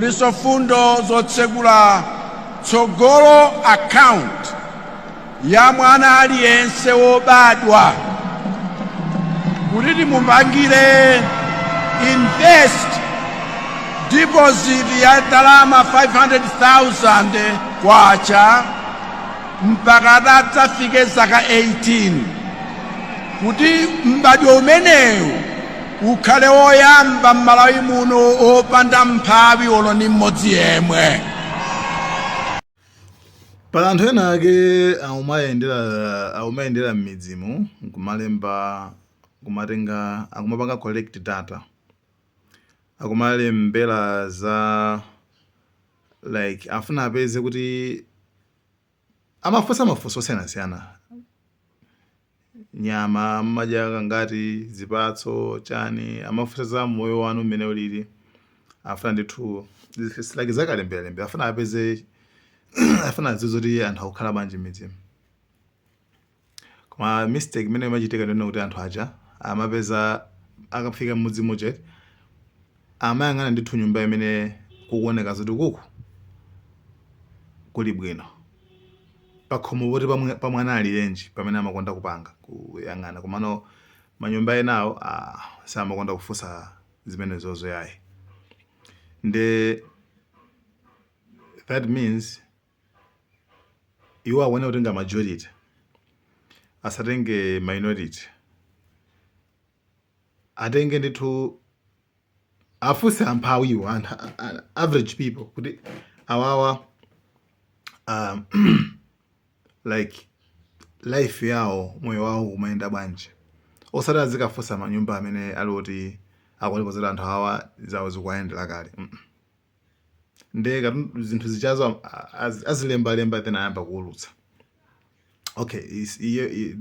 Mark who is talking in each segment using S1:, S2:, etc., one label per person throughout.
S1: Kulinso fundo zotsekula Tsogolo Account ya mwana aliyense wobadwa kuti timupangire invest deposit ya ndalama 500,000 kwacha mpaka atadzafike zaka 18 kuti m'badwo umenewu ukhale woyamba m'Malawi muno wopanda mphawi olo ni mmodzi yemwe.
S2: Pali anthu ena ake akumayendera m'midzimu nkumalemba, kumatenga, akumapanga collect data, akumalembera za like afuna apeze kuti amafunsa mafunso osiyanasiyana, nyama mumadya kangati, zipatso, chani, amafunsa za moyo wanu mmene ulili, afuna ndithu it's like zakalemberalembera, afuna apeze afuna adziwe zoti anthu akukhala bwanji m'midzimu. Koma mistake imene imachitika ndi yonena kuti anthu aja amapeza akafika m'mudzi muja amayang'ana ndithu nyumba imene kukuoneka zoti kuku kuli bwino. Pakhomo poti pa mwana alirenji pamene amakonda kupanga kuyang'ana komano manyumba enawo ah, samakonda kufunsa zimenezozo yayi. Nde that means iwo akuyenera kutenga majority asatenge minority atenge ndithu afunse amphawiwo anthu average people kuti awawa like life yawo moyo wawo umayenda bwanji osati azikafunsa manyumba amene ali oti akuoneka zoti anthu awa zawo zikuwayendera kale Nde zinthu zichazo azilembalemba then ayamba kuulutsa. Okay,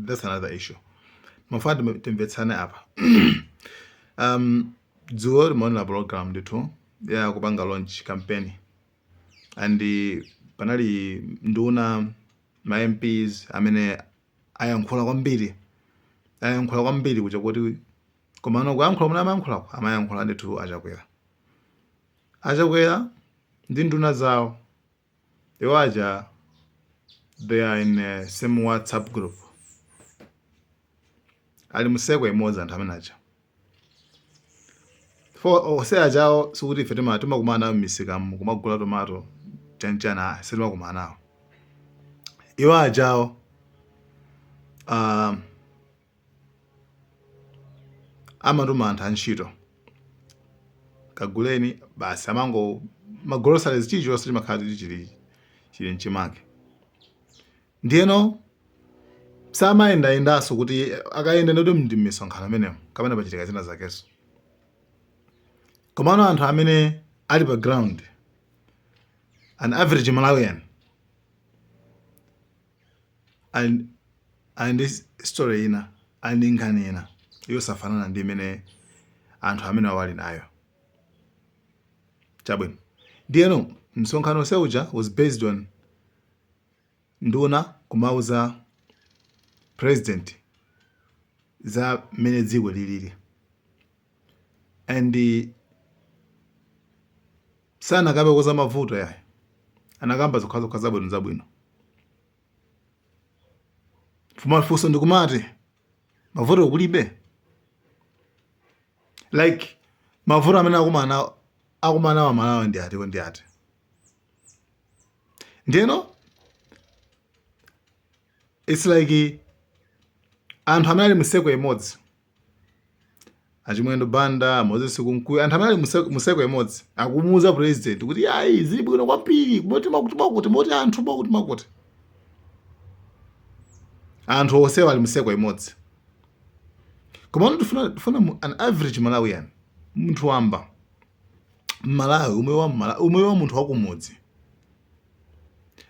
S2: that's another issue. Mafuna timvetsane apa. Dzulo timaonera program ndithu ya kupanga launch campaign and panali nduna ma MPs amene ayankhula kwambiri ayankhula kwambiri kuja kuti komano kuyankhula kumene amayankhulako amayankhula ndithu achakwera Achakwera ndi nduna zawo iwo aja they are in a same WhatsApp group ali mu circle imodzi anthu amene aja for onse ajawo sikuti ife timakumana nawo m'misikamu kumagula tomato chanchana ah, sitimakumana nawo iwo ajawo amatuma anthu antchito kaguleni basi amango ma groceries chilichonse chimakhala chili chili chili mchimake ndiyeno samayendayendanso kuti akayenda ndoti ndi m'misonkhano amenemo kapena pachitika zina zakenso komano anthu amene ali pa ground an average Malawian ali ndi story ina ali ndi nkhani ina yosafanana ndi imene anthu amene ali nayo chabwino ndiyeno msonkhano onse uja was based on nduna kumauza president za mmene dziko lilili and sanakambeko za mavuto yayi anakamba zokhazokha zabwino zabwino mafunso ndikumati mavuto kulibe like mavuto amene akumana akumana wa Malawi ndi ati ndi ati ndiyeno it's like anthu amene ali mu circle imodzi achimwendo banda moses kunkuyu anthu amene ali mu circle imodzi akumuuza president kuti ayi zili bwino kwambiri moti makuti makuti moti anthu makuti makuti anthu onsewa ali mu circle imodzi komano tifuna an average malawian munthu wamba mmalawi umoyo wa mmalawi umoyo wa munthu wakumudzi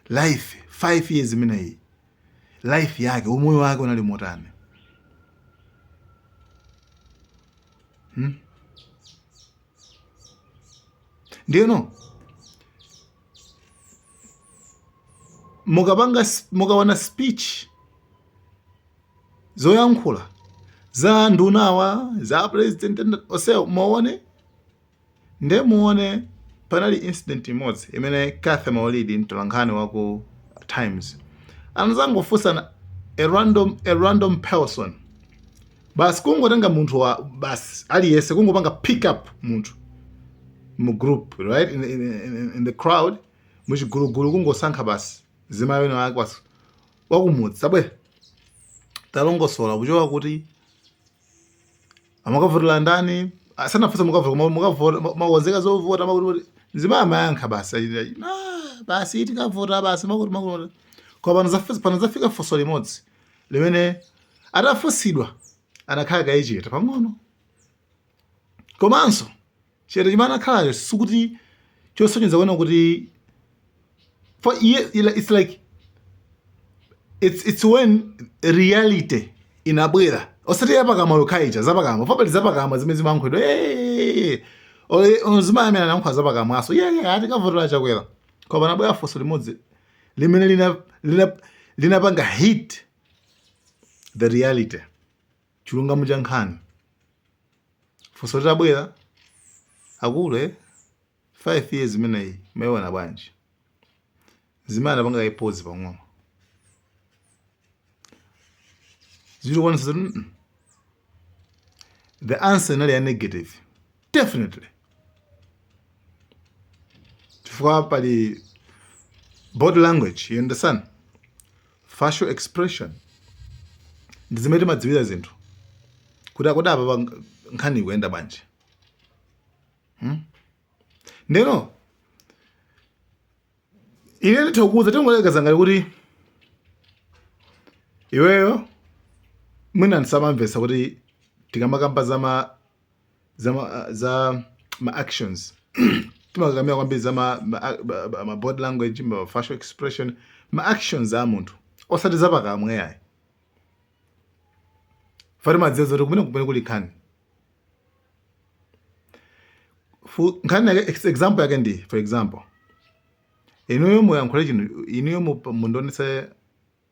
S2: life 5 years imeneyi life yake umoyo wake unali motani hmm? Ndiyeno mukapanga mukaona speech zoyankhula za ndunawa za president onsewo muone nde muone pamene Panali incident imodzi imene Cathy Maulidi, mtolankhani wa ku Times, anazangofunsa a random person basi, kungotenga munthu wa basi aliyense, kungopanga pick up munthu mu group, right, in the crowd, muchigulugulu, kungosankha basi mzimayi wina wake basi wakumudzi, tabwera talongosola kuchoka kuti amakavotera ndani. Asanafunse mukavota koma mukavota, makonzeka zovota, makuti mzimayi amayankha basi, "Ah, basi tikavota basi makuti makuti." Koma pano zafika funso limodzi limene atafunsidwa anakhala kaye chete pang'ono, komanso chete chimene anakhalacho sikuti chosonyeza kuona kuti for iye, it's like it's when reality inabwera, osati yapakamwa yokhayicha, zapakamwa pali zapakamwa zimene zimayankhulidwa. Mzimayi amene anayankhula zapakamwaso, yeah, atikavotera Chakwera, koma panabwera funso limodzi limene linapanga hit the reality, chilungamo cha nkhani. Funso litabwera, akulu, 5 years imeneyi mayiona bwanji? Mzimayi anapanga kaye pause pang'ono, zikuonetsa kuti the answer inali ya negative definitely, chifukwa pali body language, you understand, facial expression ndi zimene timadziwira zinthu kuti akodi apa pa nkhani ikuyenda bwanji, Ndeno ine nditha kukuuza, tingolekeza ngati kuti iweyo mwina ndisamamvetsa kuti tikamakamba za ma actions timakakamira kwambiri za ma body language, ma facial expression, ma actions a munthu, osati zapakamwa yayi. Timadziwa zoti kumene kuli nkhani. Nkhani yake, example yake ndi, for example, inuyo muyankhule chinthu, inuyo mundionetse,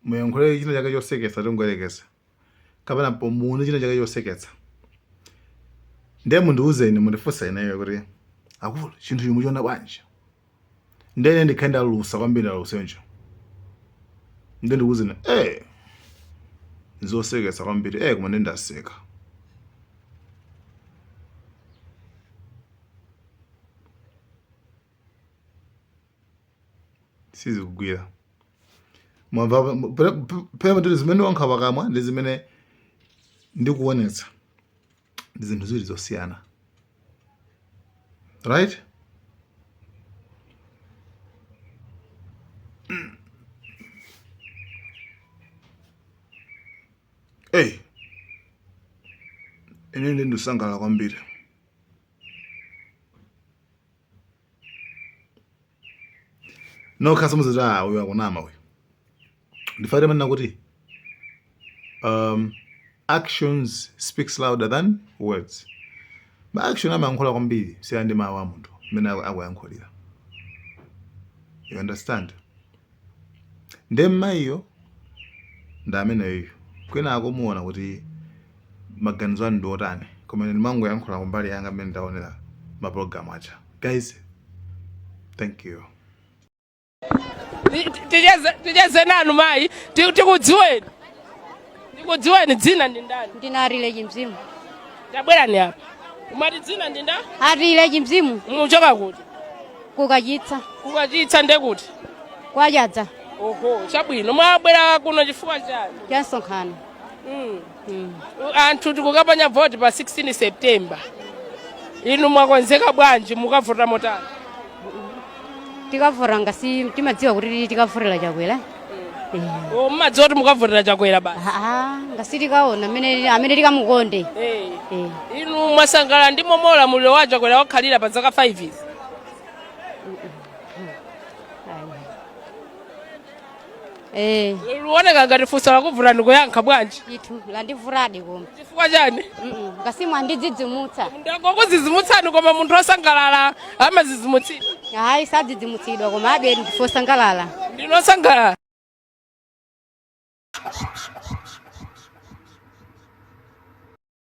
S2: muyankhule china chake choseketsa, tingoyerekeza, kapena muone china chake choseketsa, ndiye mundiuze ine, mundifunse ineyo kuti akulu, chinthu chimwe chiona bwanji? Ndiye ine ndikhale ndalusa kwambiri, ndalusenjo, ndiye ndikuuze ine, zoseketsa kwambiri, koma ndiye ndaseka. Sizikugwira, mwamva? Pena nditi zimene wankha pakamwa ndi zimene ndikuonetsa ndi zinthu ziwiri zosiyana, right? Hey, ine ndi ndisangalala kwambiri. Nokha simuziti, ah, uyu akunama uyu. Ndifake manena kuti actions speaks louder than words. Ma action amayankhula kwambiri siyana ndi mawu a munthu mmene akuyankhulira, you understand? Nde mmayiyo ndi ameneyo, kwina akumuona kuti maganizo anu ndi otani, koma ine ndimangoyankhula kumbali yanga mmene ndaonera mapulogalamu aja. Guys, thank you.
S3: Ticheze nanu mayi. Tikudziweni, dzina ndi ndani?
S4: Ndine Arile Chimzimu.
S3: Tabwerani apa. Umati dzina ndi nda?
S4: Arile Chimzimu.
S3: Muchoka kuti?
S4: Kukachitsa.
S3: Kukachitsa nde kuti?
S4: Kwachadza.
S3: Oho, chabwino. Mwabwera kuno chifukwa chani?
S4: Cha msonkhano.
S3: Anthu tikukapanya voti pa 16 September, inu mwakonzeka bwanji? Mukavota motani?
S4: Tikavota ngasi timadziwa kuti tikavotera Chakwera.
S3: Oh, mmadziwa kuti mukavotera Chakwera basi?
S4: Ah, ngasi tikaona amene tikamukonde.
S3: Eh. Inu mwasangalala ndi momwe ulamuliro wa Chakwera wakhalira pa zaka 5 izi?
S4: Eh.
S3: Luoneka ngati funso lakuvutani kuyankha bwanji?
S4: Ndithu landivutadi koma.
S3: Chifukwa chani?
S4: Ngasi mwandidzidzimutsa.
S3: Ndangokudzidzimutsani, koma munthu osangalala amadzidzimutsidwa?
S4: Hayi, sadzidzimutsidwa, koma abe ndifosangalala.
S3: Ndinosangalala.